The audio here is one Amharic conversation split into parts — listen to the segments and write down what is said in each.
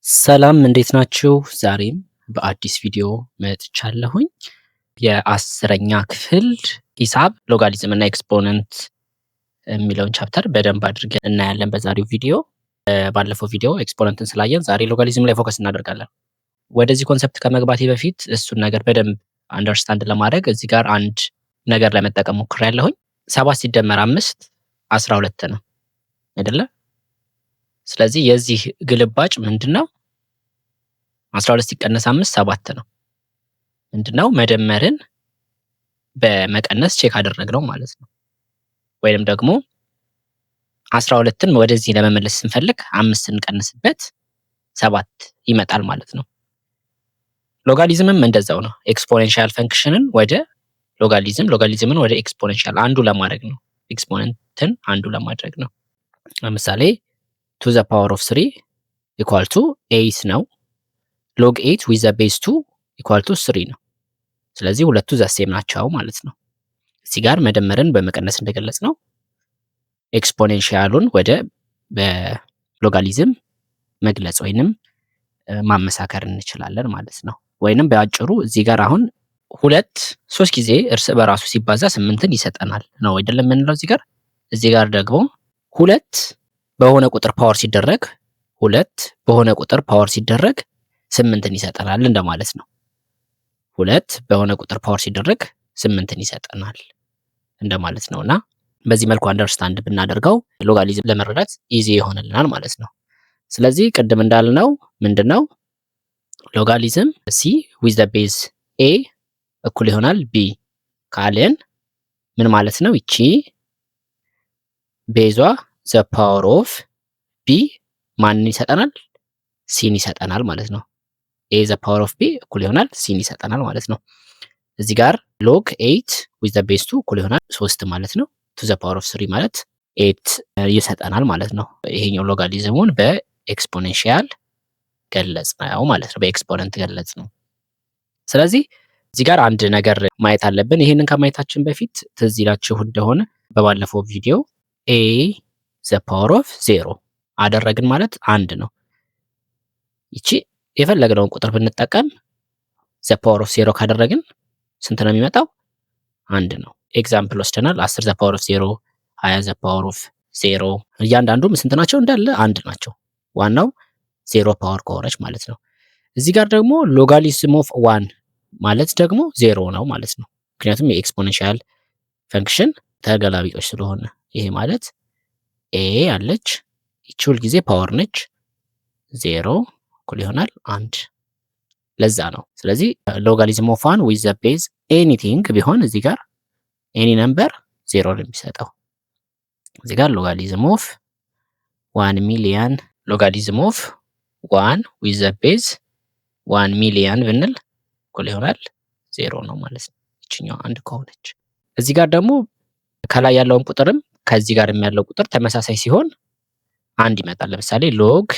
ሰላም እንዴት ናችሁ? ዛሬም በአዲስ ቪዲዮ መጥቻለሁኝ። የ10ኛ ክፍል ሂሳብ ሎጋሪዝም እና exponent የሚለውን chapter በደንብ አድርገን እናያለን በዛሬው ቪዲዮ። ባለፈው ቪዲዮ exponent ን ስላየን ዛሬ ሎጋሪዝም ላይ focus እናደርጋለን። ወደዚህ concept ከመግባቴ በፊት እሱን ነገር በደንብ understand ለማድረግ እዚህ ጋር አንድ ነገር ለመጠቀም ሞክሬያለሁኝ። 7 ሲደመር 5 12 ነው አይደለ? ስለዚህ የዚህ ግልባጭ ምንድን ነው? 12 ሲቀነስ 5 7 ነው። ምንድነው? መደመርን በመቀነስ check አደረግነው ማለት ነው። ወይንም ደግሞ 12ን ወደዚህ ለመመለስ ስንፈልግ 5 ስንቀንስበት 7 ይመጣል ማለት ነው። ሎጋሪዝምም እንደዛው ነው። Exponential function ን ወደ logarithm፣ logarithm ን ወደ exponential undo ለማድረግ ነው። Exponent ን undo ለማድረግ ነው። ለምሳሌ 2 the power of 3 equal to 8 ነው። Log 8 with the base 2 equal to 3 ነው። ስለዚህ ሁለቱ the same ናቸው ማለት ነው። እዚህ ጋር መደመርን በመቀነስ እንደገለጽነው exponential ኡን ወደ በሎጋሪዝም መግለጽ ወይንም ማመሳከር እንችላለን ማለት ነው። ወይንም በአጭሩ እዚህ ጋር አሁን ሁለት ሶስት ጊዜ እርስ በራሱ ሲባዛ ስምንትን ይሰጠናል ነው አይደለም የምንለው እዚህ ጋር። እዚህ ጋር ደግሞ ሁለት በሆነ ቁጥር power ሲደረግ፣ ሁለት በሆነ ቁጥር power ሲደረግ ስምንትን ይሰጠናል እንደማለት ነው። ሁለት በሆነ ቁጥር power ሲደረግ ስምንትን ይሰጠናል እንደማለት ነው። እና በዚህ መልኩ understand ብናደርገው ሎጋሪዝም ለመረዳት easy ይሆንልናል ማለት ነው። ስለዚህ ቅድም እንዳልነው ምንድነው? Logarithm c with the base a እኩል ይሆናል b ካልን ምን ማለት ነው? ይቺ base ኧ the power of b ማንን ይሰጠናል? ሲን ይሰጠናል ማለት ነው። a the power of b እኩል ይሆናል ሲን ይሰጠናል ማለት ነው። እዚህ ጋር log 8 with the base 2 እኩል ይሆናል ሶስት ማለት ነው። 2 the power of 3 ማለት 8 ይሰጠናል ማለት ነው። ይሄኛው logarithm ኡን በ exponential ገለጽነው ማለት ነው። በ exponent ገለጽነው። ስለዚህ እዚህ ጋር አንድ ነገር ማየት አለብን። ይሄንን ከማየታችን በፊት ትዝ ይላችሁ እንደሆነ በባለፈው ቪዲዮ a the power of 0 አደረግን ማለት አንድ ነው። ይቺ የፈለግነውን ቁጥር ብንጠቀም the power of 0 ካደረግን ስንት ነው የሚመጣው? አንድ ነው። Example ወስደናል። 10 the power of 0፣ 20 the power of 0፣ እያንዳንዱም ስንት ናቸው? እንዳለ አንድ ናቸው። ዋናው 0 power ከሆነች ማለት ነው። እዚህ ጋር ደግሞ logarithm of 1 ማለት ደግሞ ዜሮ ነው ማለት ነው። ምክንያቱም የ exponential function ተገላቢጦሽ ስለሆነ ይሄ ማለት a አለች፣ ይቺ ሁል ጊዜ power ነች፣ ዜሮ እኩል ይሆናል አንድ፣ ለዛ ነው። ስለዚህ logarithm of 1 with the base anything ቢሆን እዚህ ጋር any number 0 ነው የሚሰጠው። እዚህ ጋር logarithm of 1 million፣ logarithm of 1 with the base 1 million ብንል እኩል ይሆናል ዜሮ ነው ማለት ነው። ይችኛው አንድ ከሆነች እዚህ ጋር ደግሞ ከላይ ያለውን ቁጥርም ከዚህ ጋር ያለው ቁጥር ተመሳሳይ ሲሆን አንድ ይመጣል። ለምሳሌ log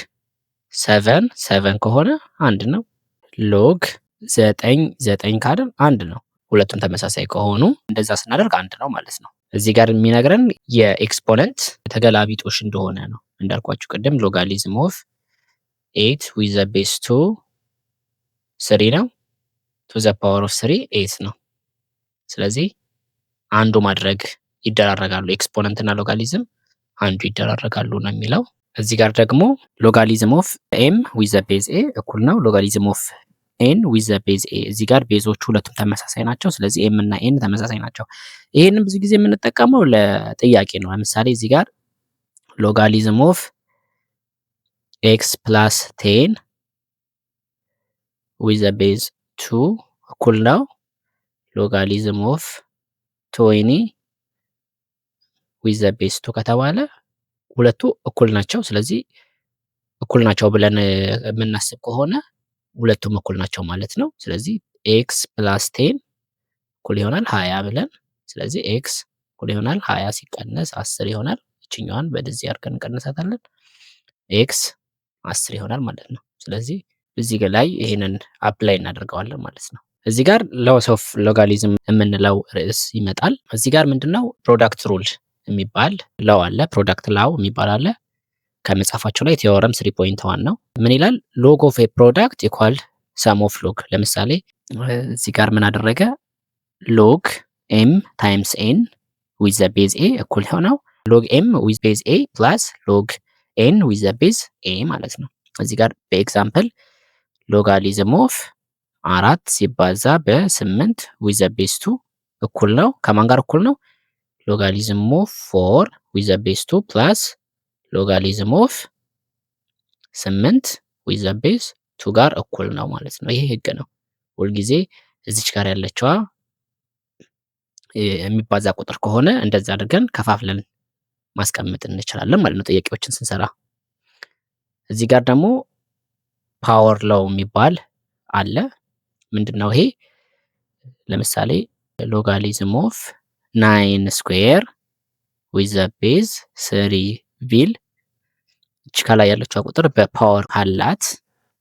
7 7 ከሆነ አንድ ነው። Log 9 9 ካልን አንድ ነው። ሁለቱም ተመሳሳይ ከሆኑ እንደዛ ስናደርግ አንድ ነው ማለት ነው። እዚህ ጋር የሚነግረን የ exponent ተገላቢጦሽ እንደሆነ ነው። እንዳልኳችሁ ቅድም logarithm of 8 with the base 2 3 ነው። 2 the power of 3 8 ነው። ስለዚህ undo ማድረግ ይደራረጋሉ። Exponent እና logarithm undo ይደራረጋሉ ነው የሚለው። እዚህ ጋር ደግሞ logarithm of m with the base a እኩል ነው logarithm of n with the base a። እዚህ ጋር base ኦቹ ሁለቱም ተመሳሳይ ናቸው። ስለዚህ m እና n ተመሳሳይ ናቸው። ይሄንን ብዙ ጊዜ የምንጠቀመው ለጥያቄ ነው። ለምሳሌ እዚህ ጋር logarithm of x plus 10 with the base 2 እኩል ነው logarithm of 20 with the base 2 ከተባለ ሁለቱ እኩል ናቸው። ስለዚህ እኩል ናቸው ብለን የምናስብ ከሆነ ሁለቱም እኩል ናቸው ማለት ነው። ስለዚህ x plus 10 እኩል ይሆናል 20 ብለን፣ ስለዚህ x እኩል ይሆናል 20 ሲቀነስ 10 ይሆናል። ይችኛዋን በደዚህ አድርገን እንቀንሳታለን። x 10 ይሆናል ማለት ነው። ስለዚህ እዚህ ላይ ይሄንን apply እናደርገዋለን ማለት ነው። እዚህ ጋር laws of logarithm የምንለው ርዕስ ይመጣል። እዚህ ጋር ምንድነው? Product rule የሚባል law አለ። Product law የሚባል አለ። ከመጽሐፋቸው ላይ theorem 3.1 ነው። ምን ይላል? Log of a product equal sum of log። ለምሳሌ እዚህ ጋር ምን አደረገ? Log m times n with the base a እኩል የሆነው log m with base a plus log n with the base a ማለት ነው። እዚህ ጋር በ example logarithm of አራት ሲባዛ በስምንት with the base two እኩል ነው ከማን ጋር እኩል ነው? Logarithm of four with the base two plus logarithm of ስምንት with the base two ጋር እኩል ነው ማለት ነው። ይሄ ህግ ነው። ሁልጊዜ እዚች ጋር ያለችዋ የሚባዛ ቁጥር ከሆነ እንደዛ አድርገን ከፋፍለን ማስቀመጥ እንችላለን ማለት ነው ጥያቄዎችን ስንሰራ። እዚህ ጋር ደግሞ power law የሚባል አለ። ምንድን ነው ይሄ? ለምሳሌ logarithm of nine square with the base three ቢል እች ከላይ ያለችዋ ቁጥር በ power ካላት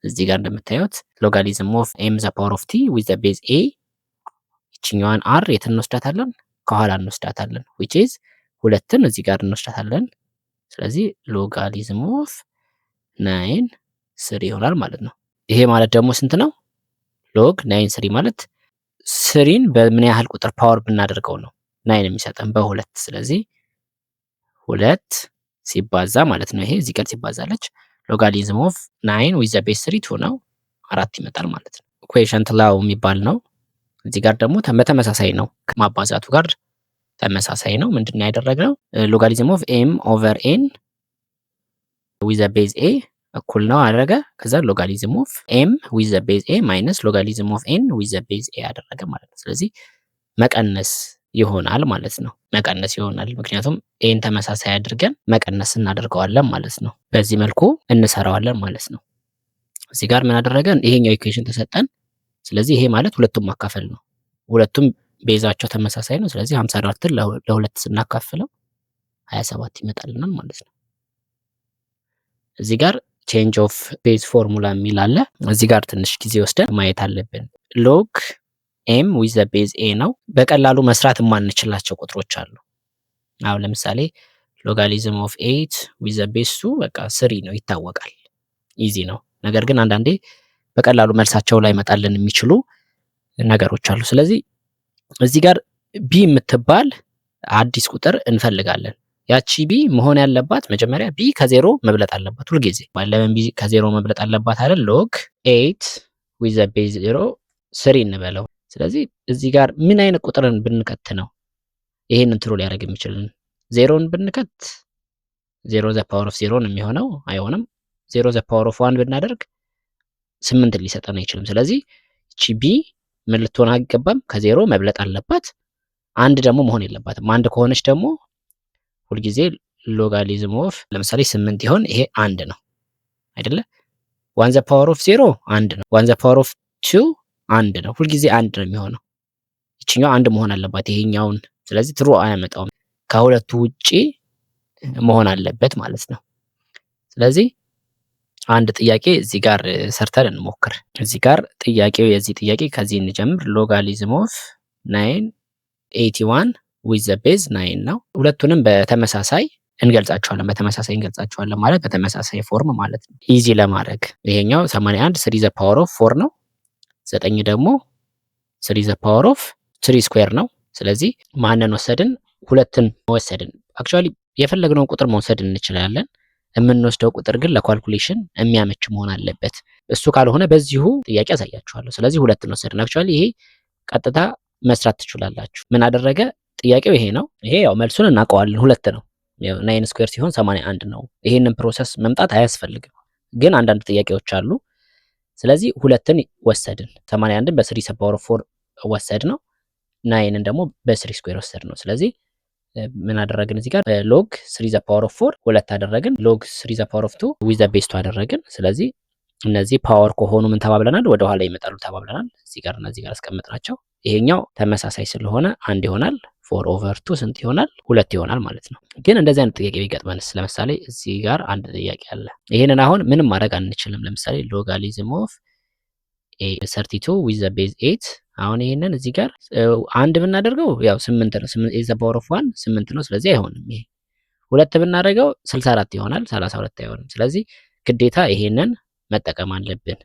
እዚህ ጋር እንደምታዩት logarithm of m the power of t with the base a ይችኛዋን r የት እንወስዳታለን? ከኋላ እንወስዳታለን። Which is ሁለትን እዚህ ጋር እንወስዳታለን። ስለዚህ logarithm of nine three ይሆናል ማለት ነው። ይሄ ማለት ደግሞ ስንት ነው? Log nine three ማለት three ን በምን ያህል ቁጥር power ብናደርገው ነው nine የሚሰጠን? በሁለት። ስለዚህ ሁለት ሲባዛ ማለት ነው። ይሄ እዚህ ጋር ሲባዛለች logarithm of nine with the base three two ነው፣ አራት ይመጣል ማለት ነው። Quotient law የሚባል ነው። እዚህ ጋር ደግሞ በተመሳሳይ ነው፣ ከማባዛቱ ጋር ተመሳሳይ ነው። ምንድን ነው ያደረግነው? Logarithm of m over n with the base a እኩል ነው አደረገ። ከዛ logarithm of m with the base a minus logarithm of n with the base a አደረገ ማለት ነው። ስለዚህ መቀነስ ይሆናል ማለት ነው። መቀነስ ይሆናል ምክንያቱም a ን ተመሳሳይ አድርገን መቀነስ እናደርገዋለን ማለት ነው። በዚህ መልኩ እንሰራዋለን ማለት ነው። እዚህ ጋር ምን አደረገን? ይሄኛው equation ተሰጠን። ስለዚህ ይሄ ማለት ሁለቱም ማካፈል ነው። ሁለቱም base ኣቸው ተመሳሳይ ነው። ስለዚህ 54ን ለሁለት ስናካፍለው 27 ይመጣልናል ማለት ነው። እዚህ ጋር change of base formula የሚል አለ። እዚህ ጋር ትንሽ ጊዜ ወስደን ማየት አለብን። Log m with the base a ነው። በቀላሉ መስራት የማንችላቸው ቁጥሮች አሉ። አሁን ለምሳሌ logarithm of eight with the base two በቃ three ነው ይታወቃል፣ easy ነው። ነገር ግን አንዳንዴ በቀላሉ መልሳቸው ላይመጣልን የሚችሉ ነገሮች አሉ። ስለዚህ እዚህ ጋር b የምትባል አዲስ ቁጥር እንፈልጋለን። ያቺ b መሆን ያለባት መጀመሪያ b ከዜሮ መብለጥ አለባት ሁልጊዜ። ለምን b ከዜሮ መብለጥ አለባት አይደል? Log eight with the base zero three እንበለው። ስለዚህ እዚህ ጋር ምን አይነት ቁጥርን ብንከት ነው ይሄንን true ሊያደርግ የሚችልን? ዜሮን ብንከት zero the power of zero ነው የሚሆነው፣ አይሆንም። Zero the power of one ብናደርግ ስምንትን ሊሰጠን አይችልም። ስለዚህ እቺ b ምን ልትሆን አይገባም፣ ከዜሮ መብለጥ አለባት። አንድ ደግሞ መሆን የለባትም። አንድ ከሆነች ደግሞ ሁልጊዜ logarithm of ለምሳሌ ስምንት ይሆን ይሄ አንድ ነው አይደለ? One the power of zero አንድ ነው። One the power of two አንድ ነው። ሁልጊዜ አንድ ነው የሚሆነው። ይችኛው አንድ መሆን አለባት ይሄኛውን። ስለዚህ true አያመጣውም። ከሁለቱ ውጪ መሆን አለበት ማለት ነው። ስለዚህ አንድ ጥያቄ እዚህ ጋር ሰርተን እንሞክር። እዚህ ጋር ጥያቄው የዚህ ጥያቄ ከዚህ እንጀምር። Logarithm of 981 with the base nine ነው። ሁለቱንም በተመሳሳይ እንገልጻቸዋለን። በተመሳሳይ እንገልጻቸዋለን ማለት በተመሳሳይ form ማለት ነው። Easy ለማድረግ ይሄኛው 81 three the power of four ነው። ዘጠኝ ደግሞ three the power of three square ነው። ስለዚህ ማንን ወሰድን? ሁለትን ወሰድን። Actually የፈለግነውን ቁጥር መውሰድ እንችላለን። የምንወስደው ቁጥር ግን ለ calculation የሚያመች መሆን አለበት። እሱ ካልሆነ በዚሁ ጥያቄ አሳያችኋለሁ። ስለዚህ ሁለትን ወሰድን። Actually ይሄ ቀጥታ መስራት ትችላላችሁ። ምን አደረገ? ጥያቄው ይሄ ነው። ይሄ ያው መልሱን እናውቀዋለን፣ ሁለት ነው። Nine square ሲሆን 81 ነው። ይሄንን process መምጣት አያስፈልግም። ግን አንዳንድ ጥያቄዎች አሉ። ስለዚህ ሁለትን ወሰድን። 81ን በ three power four ወሰድነው። Nine ን ደግሞ በ three square ወሰድነው። ስለዚህ ምን አደረግን እዚህ ጋር? Log three the power of four ሁለት አደረግን። Log three the power of two with the base two አደረግን። ስለዚህ እነዚህ power ከሆኑ ምን ተባብለናል? ወደ ኋላ ይመጣሉ ተባብለናል። እዚህ ጋር እና እዚህ ጋር አስቀምጥናቸው። ይሄኛው ተመሳሳይ ስለሆነ አንድ ይሆናል። Four over two ስንት ይሆናል? ሁለት ይሆናል ማለት ነው። ግን እንደዚህ አይነት ጥያቄ ቢገጥመንስ? ለምሳሌ እዚህ ጋር አንድ ጥያቄ አለ። ይሄንን አሁን ምንም ማድረግ አንችልም። ለምሳሌ logarithm of 32 with the base eight። አሁን ይሄንን እዚህ ጋር አንድ ብናደርገው ያው ስምንት ነው። Eight the power of one ስምንት ነው። ስለዚህ አይሆንም። ይሄ ሁለት ብናደርገው 64 ይሆናል፣ 32 አይሆንም። ስለዚህ ግዴታ ይሄንን መጠቀም አለብን።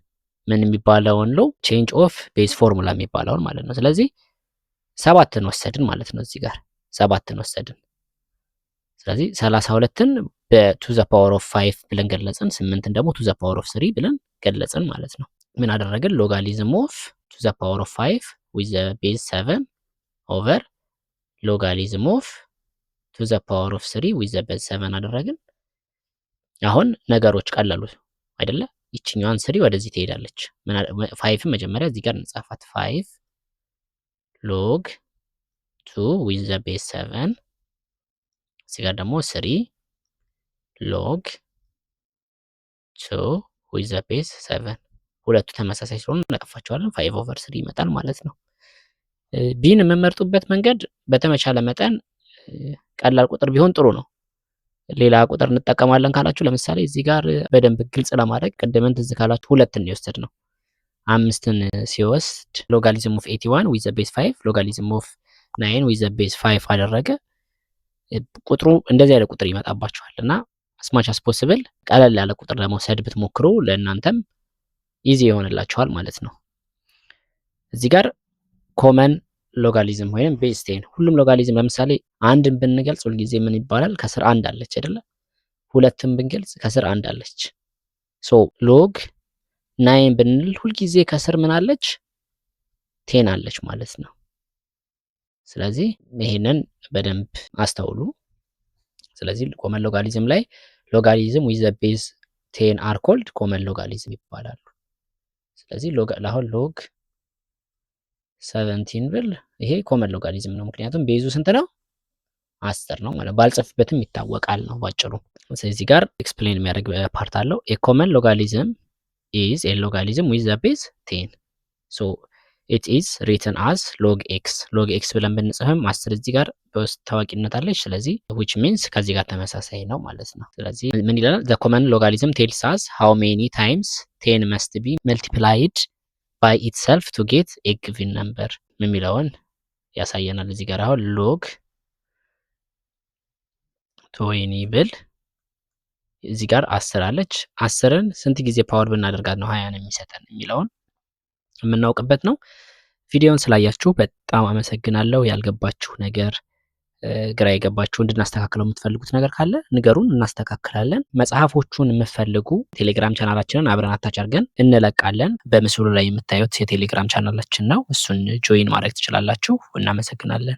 ምን የሚባለውን ነው? Change of base formula የሚባለውን ማለት ነው። ስለዚህ ሰባትን ወሰድን ማለት ነው። እዚህ ጋር ሰባትን ወሰድን። ስለዚህ 32ን በ two the power of 5 ብለን ገለጽን። ስምንትን ደግሞ two the power of 3 ብለን ገለጽን ማለት ነው። ምን አደረግን? Logarithm of two the power of 5 with the base 7 over logarithm of two the power of 3 with the base 7 አደረግን። አሁን ነገሮች ቀለሉ አይደለ? ይችኛዋን three ወደዚህ ትሄዳለች። Five ን መጀመሪያ እዚህ ጋር እንጻፋት። 5 log 2 with the base 7፣ እዚህ ጋር ደግሞ 3 log 2 with the base 7። ሁለቱ ተመሳሳይ ስለሆኑ እናጠፋቸዋለን። 5 over 3 ይመጣል ማለት ነው። B ን የምመርጡበት መንገድ በተመቻለ መጠን ቀላል ቁጥር ቢሆን ጥሩ ነው። ሌላ ቁጥር እንጠቀማለን ካላችሁ፣ ለምሳሌ እዚህ ጋር በደንብ ግልጽ ለማድረግ ቅድምን ትዝ ካላችሁ ሁለትን የወሰድ ነው። አምስትን ሲወስድ logarithm of 81 with the base 5፣ logarithm of 9 with the base 5 አደረገ። ቁጥሩ እንደዚህ አይነት ቁጥር ይመጣባችኋል እና as much as possible ቀለል ያለ ቁጥር ለመውሰድ ብትሞክሩ ለእናንተም easy ይሆንላችኋል ማለት ነው። እዚህ ጋር common logarithm ወይም base 10፣ ሁሉም ሎጋሊዝም ለምሳሌ አንድን ብንገልጽ ሁልጊዜ ምን ይባላል? ከስር አንድ አለች አይደለ? ሁለትን ብንገልጽ ከስር አንድ አለች። So log 9 ብንል ሁልጊዜ ከስር ምን አለች? 10 አለች ማለት ነው። ስለዚህ ይሄንን በደንብ አስተውሉ። ስለዚህ common logarithm ላይ logarithm with base 10 are called common logarithm ይባላሉ። ስለዚህ አሁን log 17 ብል ይሄ common logarithm ነው። ምክንያቱም base ኡ ስንት ነው? 10 ነው ማለት ባልጽፍበትም ይታወቃል ነው ባጭሩ። ስለዚህ ጋር explain የሚያደርግ part አለው። A common logarithm is a logarithm with the base 10, so it is written as log x። Log x ብለን ብንጽፍም 10 እዚህ ጋር በውስጥ ታዋቂነት አለች። ስለዚህ which means ከዚህ ጋር ተመሳሳይ ነው ማለት ነው። ስለዚህ ምን ይላል? The common logarithm tells us how many times 10 must be multiplied by itself to get a given number የሚለውን ያሳየናል። እዚህ ጋር አሁን log 20 ብል እዚህ ጋር 10 አለች። 10ን ስንት ጊዜ power ብናደርጋት ነው 20ን የሚሰጠን የሚለውን የምናውቅበት ነው። ቪዲዮን ስላያችሁ በጣም አመሰግናለሁ። ያልገባችሁ ነገር፣ ግራ የገባችሁ፣ እንድናስተካክለው የምትፈልጉት ነገር ካለ ንገሩን፣ እናስተካክላለን። መጽሐፎቹን የምትፈልጉ ቴሌግራም ቻናላችንን አብረን attach አድርገን እንለቃለን። በምስሉ ላይ የምታዩት የቴሌግራም ቻናላችን ነው። እሱን join ማድረግ ትችላላችሁ። እናመሰግናለን።